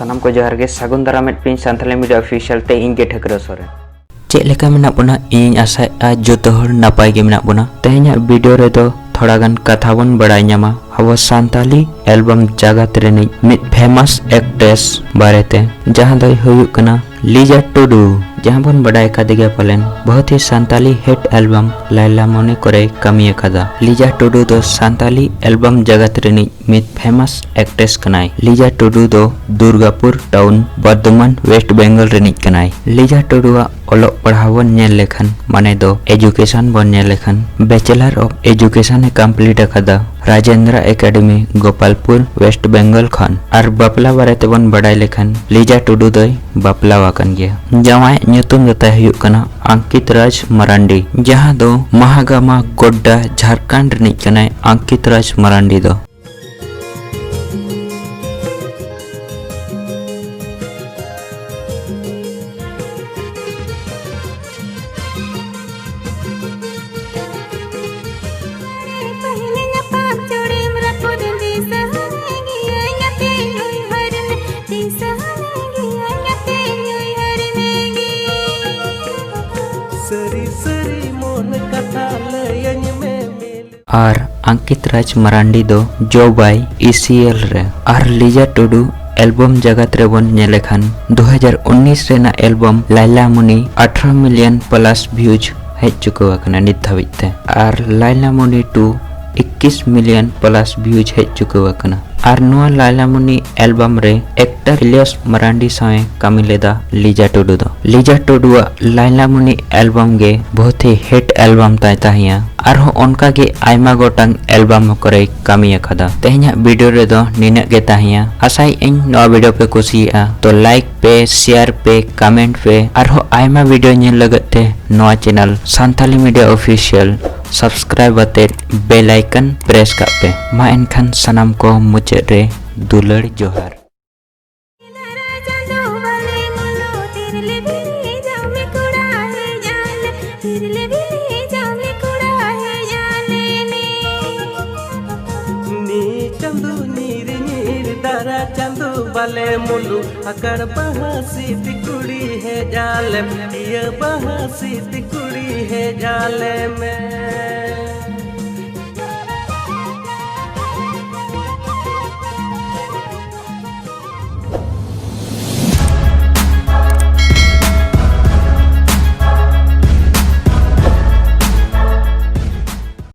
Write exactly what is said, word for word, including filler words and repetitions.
ᱥᱟᱱᱟᱢ ᱠᱚ ᱡᱚᱦᱟᱨ ᱜᱮ, ᱥᱟᱹᱜᱩᱱ ᱫᱟᱨᱟᱢᱮᱫ ᱯᱮᱭᱟᱹᱧ ᱥᱟᱱᱛᱟᱲᱤ ᱢᱤᱰᱤᱭᱟ ᱚᱯᱷᱤᱥᱤᱭᱟᱞ ᱛᱮ, ᱤᱧ ᱜᱮ ᱴᱷᱟᱹᱠᱨᱟᱹ ᱥᱚᱨᱮᱱ᱾ ᱪᱮᱫ ᱞᱮᱠᱟ ᱢᱮᱱᱟᱜ ᱵᱚᱱᱟ? ᱤᱧ ᱟᱥᱟᱭᱮᱫᱼᱟ ᱡᱚᱛᱚ ᱦᱚᱲ ᱱᱟᱯᱟᱭ ᱜᱮ ᱢᱮᱱᱟᱜ ᱵᱚᱱᱟ᱾ ᱛᱮᱦᱮᱧᱟᱜ ᱵᱷᱤᱰᱤᱭᱳ ᱨᱮᱫᱚ ᱛᱷᱚᱲᱟ ᱜᱟᱱ ᱠᱟᱛᱷᱟ ᱵᱚᱱ ᱵᱟᱲᱟᱭ ᱧᱟᱢᱟ ᱟᱵᱚ ᱥᱟᱱᱛᱟᱞᱤ ᱮᱞᱵᱟᱢ ᱡᱟᱜᱟᱛ ᱨᱤᱱᱤᱡ ᱢᱤᱫ ᱯᱷᱮᱢᱟᱥ ᱮᱠᱴᱨᱮᱥ ᱵᱟᱨᱮᱛᱮ, ᱡᱟᱦᱟᱸ ᱫᱚᱭ ᱦᱩᱭᱩᱜ ᱠᱟᱱᱟ ᱞᱤᱡᱟ ᱴᱩᱰᱩ, ᱡᱟᱦᱟᱸ ᱵᱚᱱ ᱵᱟᱰᱟᱭ ᱠᱟᱫᱮ ᱜᱮᱭᱟ ᱯᱟᱞᱮᱱ, ᱵᱚᱦᱩᱛ ᱦᱤ ᱥᱟᱱᱛᱟᱞᱤ ᱦᱤᱴ ᱮᱞᱵᱟᱢ ᱞᱟᱭᱞᱟ ᱢᱚᱱᱤ ᱠᱚᱨᱮᱭ ᱠᱟᱹᱢᱤ ᱟᱠᱟᱫᱟ᱾ ᱞᱤᱡᱟ ᱴᱩᱰᱩ ᱫᱚ ᱥᱟᱱᱛᱟᱞᱤ ᱮᱞᱵᱟᱢ ᱡᱟᱜᱟᱛ ᱨᱤᱱᱤᱡ ᱢᱤᱫ ᱯᱷᱮᱢᱟᱥ ᱮᱠᱴᱨᱮᱥ ᱠᱟᱱᱟᱭ᱾ ᱞᱤᱡᱟ ᱴᱩᱰᱩ ᱫᱚ ᱫᱩᱨᱜᱟᱯᱩᱨ ᱴᱟᱣᱩᱱ, ᱵᱚᱨᱫᱷᱚᱢᱟᱱ, ᱳᱭᱮᱥᱴ ᱵᱮᱝᱜᱚᱞ ᱨᱤᱱᱤᱡ ᱠᱟᱱᱟᱭ᱾ ᱞᱤᱡᱟ ᱴᱩᱰᱩᱣᱟᱜ ᱚᱞᱚᱜ ᱯᱟᱲᱦᱟᱣ ᱵᱚᱱ ᱧᱮᱞ ᱞᱮᱠᱷᱟᱱ, ᱢᱟᱱᱮ ᱫᱚ ᱮᱡᱩᱠᱮᱥᱚᱱ ᱵᱚᱱ ᱧᱮᱞ ᱞᱮᱠᱷᱟᱱ, bachelor of education A complete ᱟᱠᱟᱫᱟ ᱨᱟᱡᱮᱱᱫᱨᱟ ᱮᱠᱟᱰᱮᱢᱤ, ᱜᱳᱯᱟᱞᱯᱩᱨ, ᱳᱭᱮᱥᱴ ᱵᱮᱝᱜᱚᱞ ᱠᱷᱚᱱ᱾ ᱟᱨ ᱵᱟᱯᱞᱟ ᱵᱟᱨᱮ ᱛᱮᱵᱚᱱ ᱵᱟᱰᱟᱭ ᱞᱮᱠᱷᱟᱱ, ᱞᱤᱡᱟ ᱴᱩᱰᱩ ᱫᱚᱭ ᱵᱟᱯᱞᱟ ᱟᱠᱟᱱ ᱜᱮᱭᱟ᱾ ᱡᱟᱶᱟᱭ ᱧᱩᱛᱩᱢ ᱫᱚ ᱛᱟᱭ ᱦᱩᱭᱩᱜ ᱠᱟᱱᱟ ᱟᱝᱠᱤᱛ ᱨᱟᱡᱽ ᱢᱟᱨᱟᱱᱰᱤ, ᱡᱟᱦᱟᱸ ᱫᱚ ᱢᱟᱦᱟᱜᱟᱢᱟ ᱜᱳᱰᱰᱟ, ᱡᱷᱟᱲᱠᱷᱚᱸᱰ ᱨᱤᱱᱤᱡ ᱠᱟᱱᱟᱭ ᱟᱝᱠᱤᱛ ᱨᱟᱡᱽ ᱢᱟᱨᱟᱱᱰᱤ ᱫᱚ᱾ ᱥᱟᱹᱨᱤ ᱥᱟᱹᱨᱤ ᱢᱚᱱ ᱠᱟᱛᱷᱟ ᱞᱟᱹᱭᱟᱹᱧ ᱢᱮ ᱢᱮᱞ᱾ ᱟᱨ ᱟᱝᱠᱤᱛ ᱨᱟᱡᱽ ᱢᱟᱨᱟᱱᱰᱤ ᱫᱚ ᱡᱚ ᱵᱟᱭ ᱤᱥᱤᱭᱮᱞ ᱨᱮ᱾ ᱟᱨ ᱞᱤᱡᱟ ᱴᱩᱰᱩ ᱮᱞᱵᱚᱢ ᱡᱟᱜᱟᱛ ᱨᱮᱵᱚᱱ ᱧᱮᱞ ᱞᱮᱠᱷᱟᱱ, ᱫᱩ ᱦᱟᱡᱟᱨ ᱩᱱᱤᱥ ᱨᱮᱱᱟᱜ ᱮᱞᱵᱚᱢ ᱞᱟᱭᱞᱟ ᱢᱩᱱᱤ ᱟᱴᱷᱨᱚ ᱢᱤᱞᱤᱭᱚᱱ ᱯᱞᱟᱥ ᱵᱷᱤᱭᱩᱡᱽ ᱦᱮᱡ ᱪᱩᱠᱟᱹᱣ ᱟᱠᱟᱱᱟ ᱱᱤᱛ ᱫᱷᱟᱹᱵᱤᱡ ᱛᱮ᱾ ᱟᱨ ᱞᱟᱭᱞᱟ ᱢᱩᱱᱤ ᱴᱩ ᱤᱠᱠᱤᱥ ᱢᱤᱞᱤᱭᱚᱱ ᱯᱞᱟᱥ ᱵᱷᱤᱭᱩᱡᱽ ᱦᱮᱡ ᱪᱩᱠᱟᱹᱣ ᱟᱠᱟᱱᱟ᱾ ᱟᱨ ᱱᱚᱣᱟ ᱞᱟᱭᱞᱟ ᱢᱩᱱᱤ ᱮᱞᱵᱟᱢ ᱨᱮ ᱮᱠᱴᱚᱨ ᱤᱞᱤᱭᱟᱥ ᱢᱟᱨᱟᱱᱰᱤ ᱥᱟᱶ ᱮ ᱠᱟᱹᱢᱤ ᱞᱮᱫᱟ ᱞᱤᱡᱟ ᱴᱩᱰᱩ ᱫᱚ᱾ ᱞᱤᱡᱟ ᱴᱩᱰᱩᱣᱟᱜ ᱞᱟᱭᱞᱟ ᱢᱩᱱᱤ ᱮᱞᱵᱟᱢ ᱜᱮ ᱵᱚᱦᱩᱛ ᱦᱤ ᱦᱤᱴ ᱮᱞᱵᱟᱢ ᱛᱟᱭ ᱛᱟᱦᱮᱸᱭᱟ᱾ ᱟᱨᱦᱚᱸ ᱚᱱᱠᱟ ᱜᱮ ᱟᱭᱢᱟ ᱜᱚᱴᱟᱝ ᱮᱞᱵᱟᱢ ᱠᱚᱨᱮᱭ ᱠᱟᱹᱢᱤ ᱟᱠᱟᱫᱟ᱾ ᱛᱮᱦᱮᱧᱟᱜ ᱵᱷᱤᱰᱤᱭᱳ ᱨᱮᱫᱚ ᱱᱤᱱᱟᱹᱜ ᱜᱮ ᱛᱟᱦᱮᱸᱭᱟ᱾ ᱟᱥᱟᱭᱮᱫ ᱟᱹᱧ ᱱᱚᱣᱟ ᱵᱷᱤᱰᱤᱭᱳ ᱯᱮ ᱠᱩᱥᱤᱭᱟᱜᱼᱟ, ᱛᱚ ᱞᱟᱭᱤᱠ ᱯᱮ, ᱥᱮᱭᱟᱨ ᱯᱮ, ᱠᱚᱢᱮᱱᱴ ᱯᱮ᱾ ᱟᱨᱦᱚᱸ ᱟᱭᱢᱟ ᱵᱷᱤᱰᱤᱭᱳ ᱧᱮᱞ ᱞᱟᱹᱜᱤᱫ ᱛᱮ ᱱᱚᱣᱟ channel Santali media official subscribe ᱟᱛᱮ ᱵᱮᱞ ᱟᱭᱠᱚᱱ ᱯᱨᱮᱥ ᱠᱟᱜ ᱯᱮ᱾ ᱢᱟ ᱮᱱᱠᱷᱟᱱ ᱥᱟᱱᱟᱢ ᱠᱚ ᱢᱩᱪᱟᱹᱫ ᱨᱮ ᱫᱩᱞᱟᱹᱲ ᱡᱚᱦᱟᱨ᱾ ᱱᱤ ᱪᱟᱸᱫᱚ ᱧᱤᱨ ᱧᱤᱨ ᱫᱟᱨᱟ ᱪᱟᱸᱫᱚ ᱟᱞᱮ ᱢᱩᱞᱩᱠ ᱟᱠᱟᱲ ᱵᱟᱦᱟ ᱥᱤᱫ ᱠᱩᱲᱤ ᱦᱮᱡ ᱟᱞᱮ ᱢᱮ, ᱤᱭᱟᱹ ᱵᱟᱦᱟ ᱥᱤᱫ ᱠᱩᱲᱤ ᱦᱮᱡ ᱟᱞᱮ ᱢᱮ᱾